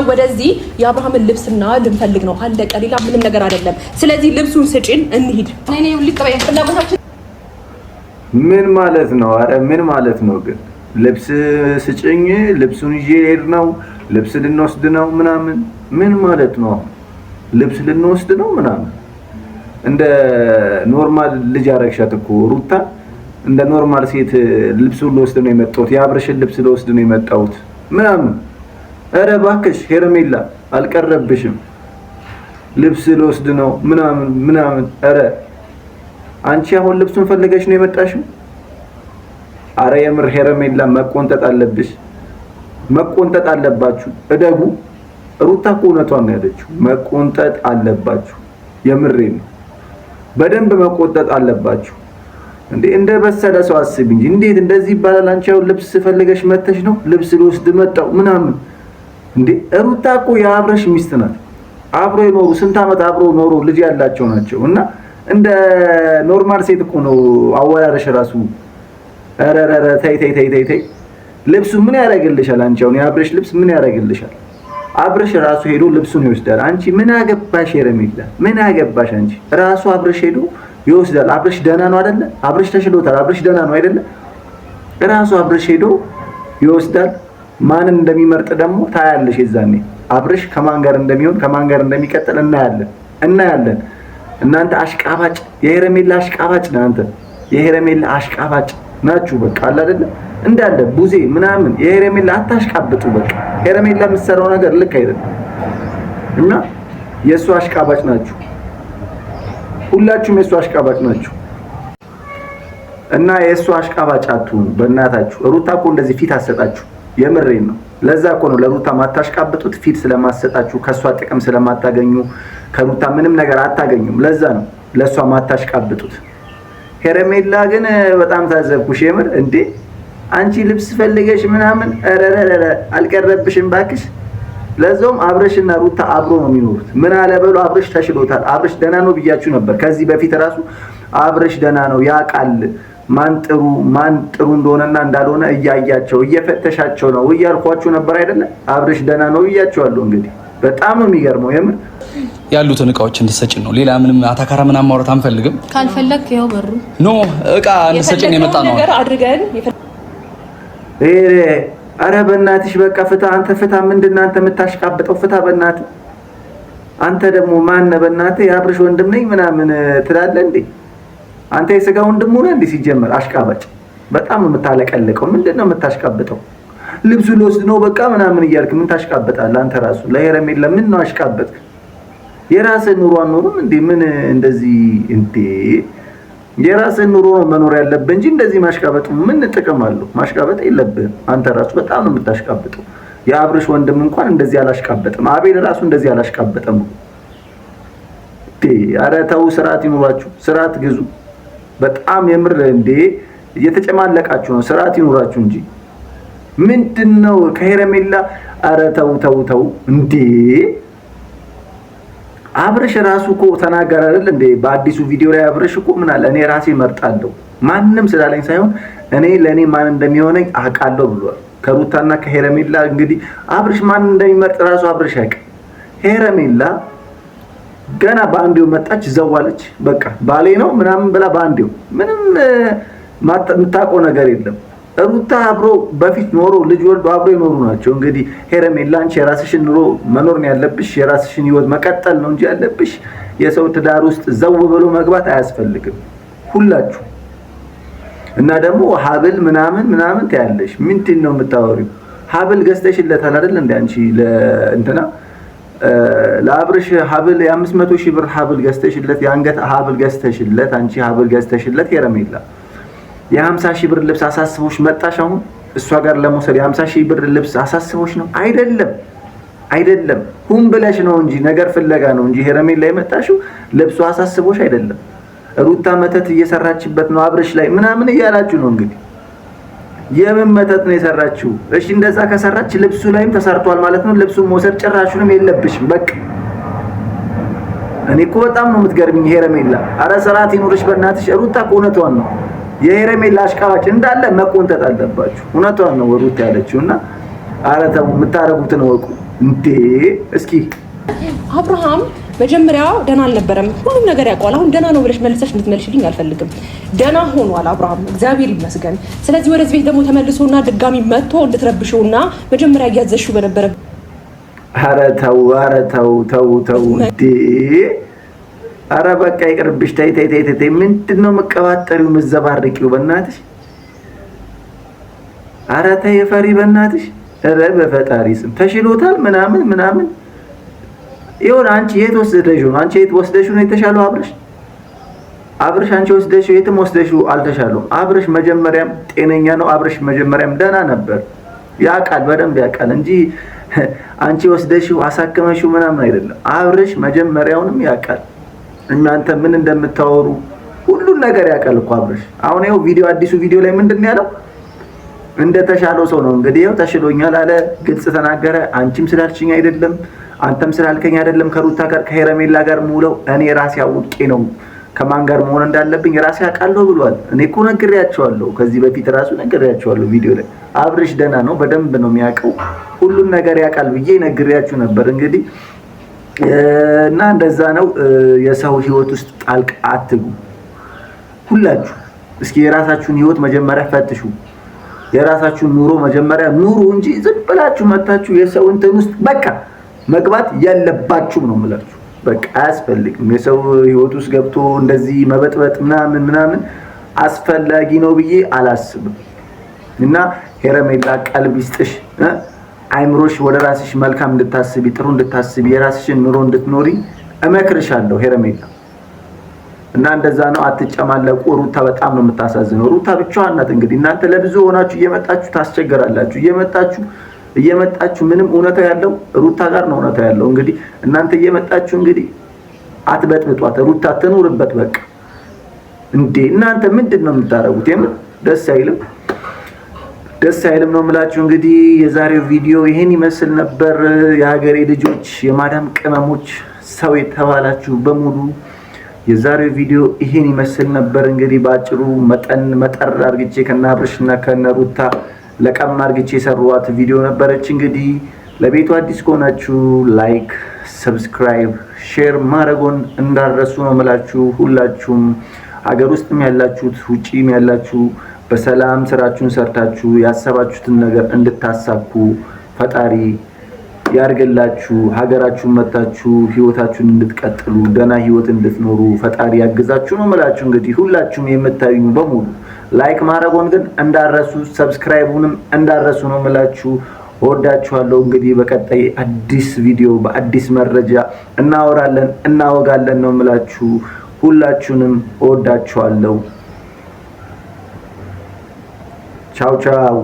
ወደዚህ የአብርሃምን ልብስና ልንፈልግ ነው። አለቀ። ሌላ ምንም ነገር አይደለም። ስለዚህ ልብሱን ስጪን እንሂድ። ምን ማለት ነው? አረ ምን ማለት ነው ግን? ልብስ ስጭኝ፣ ልብሱን ይዤ ልሄድ ነው፣ ልብስ ልንወስድ ነው ምናምን። ምን ማለት ነው? ልብስ ልንወስድ ነው ምናምን። እንደ normal ልጅ አረግሻት እኮ ሩታ። እንደ normal ሴት ልብሱን ልወስድ ነው የመጣሁት፣ የአብርሽን ልብስ ልወስድ ነው የመጣሁት ምናምን። ኧረ እባክሽ ሄርሜላ አልቀረብሽም። ልብስ ልወስድ ነው ምናምን ምናምን። ኧረ አንቺ አሁን ልብሱን ፈልገሽ ነው የመጣሽው? አረ የምር ሄርሜላ መቆንጠጥ አለብሽ፣ መቆንጠጥ አለባችሁ። እደጉ። ሩታ እኮ እውነቷን ነው ያለችው። መቆንጠጥ አለባችሁ። የምሬ ነው። በደንብ መቆንጠጥ አለባችሁ። እንዴ እንደ በሰለ ሰው አስቢ እንጂ እንዴት እንደዚህ ይባላል? አንቺ አሁን ልብስ ፈልገሽ መተሽ ነው ልብስ ልወስድ መጣው ምናምን። እንዴ ሩታ እኮ የአብረሽ ሚስት ናት። አብሮ የኖሩ ስንት ዓመት አብሮ ኖሮ ልጅ ያላቸው ናቸው። እና እንደ normal ሴት እኮ ነው አወራረሽ ራሱ። ኧረ ኧረ ተይ ተይ ተይ ተይ ተይ። ልብሱ ምን ያደርግልሻል? አንቺ አሁን የአብረሽ ልብስ ምን ያደርግልሻል? አብረሽ ራሱ ሄዶ ልብሱን ይወስዳል። አንቺ ምን አገባሽ? ሄርሜላ ምን አገባሽ አንቺ? ራሱ አብረሽ ሄዶ ይወስዳል። አብረሽ ደህና ነው አይደለ? አብረሽ ተሽሎታል። አብረሽ ደህና ነው አይደለ? ራሱ አብረሽ ሄዶ ይወስዳል። ማንን እንደሚመርጥ ደግሞ ታያለሽ። የዛኔ አብረሽ ከማን ጋር እንደሚሆን ከማን ጋር እንደሚቀጥል እናያለን እናያለን። እናንተ አሽቃባጭ፣ የሄርሜላ አሽቃባጭ ነህ አንተ። የሄርሜላ አሽቃባጭ ናችሁ። በቃ አለ አይደለ? እንዳለ ቡዜ ምናምን የሄርሜላ አታሽቃብጡ። በቃ ሄርሜላ የምትሰራው ነገር ልክ አይደለም እና የእሱ አሽቃባጭ ናችሁ። ሁላችሁም የእሱ አሽቃባጭ ናችሁ። እና የእሱ አሽቃባጭ አትሁኑ በእናታችሁ። ሩታ እኮ እንደዚህ ፊት አሰጣችሁ። የምሬን ነው። ለዛ እኮ ነው ለሩታ ማታሽቃብጡት፣ ፊት ስለማሰጣችሁ፣ ከእሷ ጥቅም ስለማታገኙ፣ ከሩታ ምንም ነገር አታገኙም። ለዛ ነው ለእሷ ማታሽቃብጡት። ሄርሜላ ግን በጣም ታዘብኩሽ። የምር እንዴ አንቺ ልብስ ፈልገሽ ምናምን ረረረረ አልቀረብሽም ባክሽ። ለዛውም አብረሽና ሩታ አብሮ ነው የሚኖሩት። ምን አለ በሉ አብረሽ ተሽሎታል፣ አብረሽ ደህና ነው ብያችሁ ነበር ከዚህ በፊት ራሱ። አብረሽ ደህና ነው ያውቃል፣ ማን ጥሩ ማን ጥሩ እንደሆነና እንዳልሆነ እያያቸው እየፈተሻቸው ነው እያልኳችሁ ነበር አይደለ? አብረሽ ደህና ነው እያቸዋለሁ። እንግዲህ በጣም ነው የሚገርመው የምር። ያሉትን እቃዎች እንድትሰጭን ነው። ሌላ ምንም አታካራ ምናምን ማውራት አንፈልግም። ካልፈለክ ያው በሩ No እቃ እንድትሰጭን የመጣ ነው። ነገር አድርገን ኧረ በእናትሽ በቃ ፍታ፣ አንተ ፍታ። ምንድን ነው አንተ የምታሽቃብጠው? ፍታ በእናትህ። አንተ ደግሞ ማነህ በእናትህ? የአብርሽ ወንድም ነኝ ምናምን ትላለህ እንዴ? አንተ የስጋ ወንድም ሆነህ እንዴ? ሲጀመር አሽቃባጭ፣ በጣም ነው የምታለቀልቀው። ምንድን ነው የምታሽቃብጠው? ልብሱ ልወስድ ነው በቃ ምናምን እያልክ ምን ታሽቃብጣለህ? አንተ ራሱ ለሄርሜላ ምን ነው አሽቃበጥክ? የራስህ ኑሮ አልኖርም እንዴ? ምን እንደዚህ እንዴ? የራስህን ኑሮ ነው መኖር ያለብህ እንጂ እንደዚህ ማሽቃበጥ ምን ጥቅም አለው? ማሽቃበጥ የለብህም። አንተ ራሱ በጣም ነው የምታሽቃብጠው። የአብርሽ ወንድም እንኳን እንደዚህ አላሽቃበጥም። አቤል ራሱ እንደዚህ አላሽቃበጠም። ኧረ ተው፣ ስርዓት ይኑራችሁ፣ ስርዓት ግዙ። በጣም የምር እንዴ እየተጨማለቃችሁ ነው። ስርዓት ይኑራችሁ እንጂ ምንድን ነው ከሄርሜላ? ኧረ ተው ተው ተው እንዴ! አብርሽ ራሱ እኮ ተናገረ አይደል እንዴ? በአዲሱ ቪዲዮ ላይ አብርሽ እኮ ምን አለ? እኔ ራሴ መርጣለሁ ማንም ስላለኝ ሳይሆን እኔ ለእኔ ማን እንደሚሆነኝ አውቃለሁ ብሏል። ከሩታና ከሄርሜላ እንግዲህ አብርሽ ማን እንደሚመርጥ ራሱ አብርሽ ያውቅ። ሄርሜላ ገና በአንዴው መጣች፣ ዘዋለች። በቃ ባሌ ነው ምናምን ብላ በአንዴው ምንም የምታውቀው ነገር የለም። ሩታ አብሮ በፊት ኖሮ ልጅ ወልዶ አብሮ የኖሩ ናቸው። እንግዲህ ሄርሜላ አንቺ የራስሽን ኑሮ መኖር ነው ያለብሽ፣ የራስሽን ህይወት መቀጠል ነው እንጂ ያለብሽ የሰው ትዳር ውስጥ ዘው ብሎ መግባት አያስፈልግም። ሁላችሁ እና ደግሞ ሀብል ምናምን ምናምን ትያለሽ። ምንድን ነው የምታወሪው? ሀብል ገዝተሽለታል አይደል እንደ አንቺ ለእንትና ለአብርሽ ሀብል የ500 ሺህ ብር ሀብል ገዝተሽለት፣ የአንገት ሀብል ገዝተሽለት፣ አንቺ ሀብል ገዝተሽለት ሄርሜላ የ50 ሺህ ብር ልብስ አሳስቦሽ መጣሽ። አሁን እሷ ጋር ለመውሰድ የ50 ሺህ ብር ልብስ አሳስቦሽ ነው አይደለም? አይደለም፣ ሁን ብለሽ ነው እንጂ ነገር ፍለጋ ነው እንጂ ሄርሜላ የመጣሽው ልብሱ አሳስቦሽ አይደለም። ሩታ መተት እየሰራችበት ነው አብርሽ ላይ ምናምን እያላችሁ ነው እንግዲህ። የምን መተት ነው የሰራችው? እሺ እንደዛ ከሰራች ልብሱ ላይም ተሰርቷል ማለት ነው። ልብሱን መውሰድ ጭራሹንም የለብሽም። በቃ እኔ እኮ በጣም ነው የምትገርሚኝ ሄርሜላ። አረ ስርዓት ይኑርሽ በእናትሽ። ሩታ እኮ እውነቷን ነው። የሄርሜላ አሽቃባጭ እንዳለ መቆንጠጥ አለባችሁ። እውነቷን ነው ሩታ ያለችው እና አረ ተው፣ የምታረጉትን እወቁ። እንዴ! እስኪ አብርሃም መጀመሪያ ደህና አልነበረም። ሁሉም ነገር ያውቀዋል። አሁን ደህና ነው ብለሽ መልሰሽ እንድትመልሽልኝ አልፈልግም። ደህና ሆኗል አብርሃም፣ እግዚአብሔር ይመስገን። ስለዚህ ወደዚህ ቤት ደግሞ ተመልሶና ድጋሚ መጥቶ እንድትረብሽውና መጀመሪያ እያዘሽው በነበረ ኧረ ተው፣ ኧረ ተው፣ ተው፣ ተው እንዴ! ኧረ በቃ ይቅርብሽ። ተይ ተይ ተይ ተይ። ምንድን ነው መቀባጠሪው መዘባርቂው? በእናትሽ ኧረ ተይ ፈሪ፣ በእናትሽ ኧረ በፈጣሪ ስም ተሽሎታል ምናምን ምናምን ይሁን። አንቺ የት ወስደሽው ነው? አንቺ የት ወስደሽው ነው የተሻለው? አብርሽ አብርሽ አንቺ ወስደሽው የትም ወስደሽው አልተሻለውም። አብርሽ መጀመሪያም ጤነኛ ነው። አብርሽ መጀመሪያም ደህና ነበር። ያውቃል፣ በደንብ ያውቃል እንጂ አንቺ ወስደሽው አሳክመሽው ምናምን አይደለም። አብርሽ መጀመሪያውንም ያውቃል። እናንተ ምን እንደምታወሩ ሁሉን ነገር ያውቃል እኮ አብርሽ። አሁን ይኸው ቪዲዮ አዲሱ ቪዲዮ ላይ ምንድን ነው ያለው? እንደተሻለው ሰው ነው እንግዲህ። ይኸው ተሽሎኛል አለ፣ ግልጽ ተናገረ። አንቺም ስላልሽኝ አይደለም አንተም ስላልከኝ አይደለም ከሩታ ጋር ከሄረሜላ ጋር የምውለው እኔ ራሴ አውቄ ነው ከማን ጋር መሆን እንዳለብኝ ራሴ አውቃለሁ ብሏል። እኔ እኮ ነግሬያቸዋለሁ፣ ከዚህ በፊት ራሱ ነግሬያቸዋለሁ ቪዲዮ ላይ። አብርሽ ደህና ነው፣ በደንብ ነው የሚያውቀው፣ ሁሉን ነገር ያውቃል ብዬ ነግሬያችሁ ነበር እንግዲህ እና እንደዛ ነው። የሰው ህይወት ውስጥ ጣልቃ አትግቡ ሁላችሁ። እስኪ የራሳችሁን ህይወት መጀመሪያ ፈትሹ። የራሳችሁን ኑሮ መጀመሪያ ኑሩ እንጂ ዝም ብላችሁ መታችሁ የሰው እንትን ውስጥ በቃ መግባት የለባችሁም ነው የምላችሁ። በቃ አያስፈልግም። የሰው ህይወት ውስጥ ገብቶ እንደዚህ መበጥበጥ ምናምን ምናምን አስፈላጊ ነው ብዬ አላስብም። እና ሄረሜላ ቀልብ ይስጥሽ፣ አይምሮሽ ወደ ራስሽ መልካም እንድታስቢ ጥሩ እንድታስቢ የራስሽን ኑሮ እንድትኖሪ እመክርሻለሁ ሄረሜላ። እና እንደዛ ነው። አትጨማለቁ። ሩታ በጣም ነው የምታሳዝነው። ሩታ ብቻዋን ናት። እንግዲህ እናንተ ለብዙ ሆናችሁ እየመጣችሁ ታስቸግራላችሁ። እየመጣችሁ እየመጣችሁ ምንም እውነታ ያለው ሩታ ጋር ነው እውነታ ያለው። እንግዲህ እናንተ እየመጣችሁ እንግዲህ አትበጥብጧት። ሩታ ትኑርበት በቃ። እንዴ እናንተ ምንድን ነው የምታደርጉት? የምን ደስ አይልም፣ ደስ አይልም ነው የምላችሁ። እንግዲህ የዛሬው ቪዲዮ ይሄን ይመስል ነበር። የሀገሬ ልጆች፣ የማዳም ቅመሞች፣ ሰው የተባላችሁ በሙሉ የዛሬው ቪዲዮ ይሄን ይመስል ነበር። እንግዲህ በአጭሩ መጠን መጠር አርግቼ ከነ አብርሽና ከነ ሩታ ለቀም አርግቼ የሰሯት ቪዲዮ ነበረች። እንግዲህ ለቤቱ አዲስ ከሆናችሁ like፣ subscribe፣ share ማድረጎን እንዳትረሱ ነው የምላችሁ። ሁላችሁም ሀገር ውስጥም ያላችሁት ውጪም ያላችሁ በሰላም ስራችሁን ሰርታችሁ ያሰባችሁትን ነገር እንድታሳኩ ፈጣሪ ያርግላችሁ። ሀገራችሁን መታችሁ ህይወታችሁን እንድትቀጥሉ ደህና ህይወት እንድትኖሩ ፈጣሪ ያግዛችሁ ነው የምላችሁ። እንግዲህ ሁላችሁም የምታዩኝ በሙሉ like ማድረጎን ግን እንዳትረሱ፣ subscribe ኡንም እንዳትረሱ ነው የምላችሁ። እወዳችኋለሁ። እንግዲህ በቀጣይ አዲስ ቪዲዮ በአዲስ መረጃ እናወራለን እናወጋለን ነው የምላችሁ። ሁላችሁንም እወዳችኋለሁ። ቻው ቻው።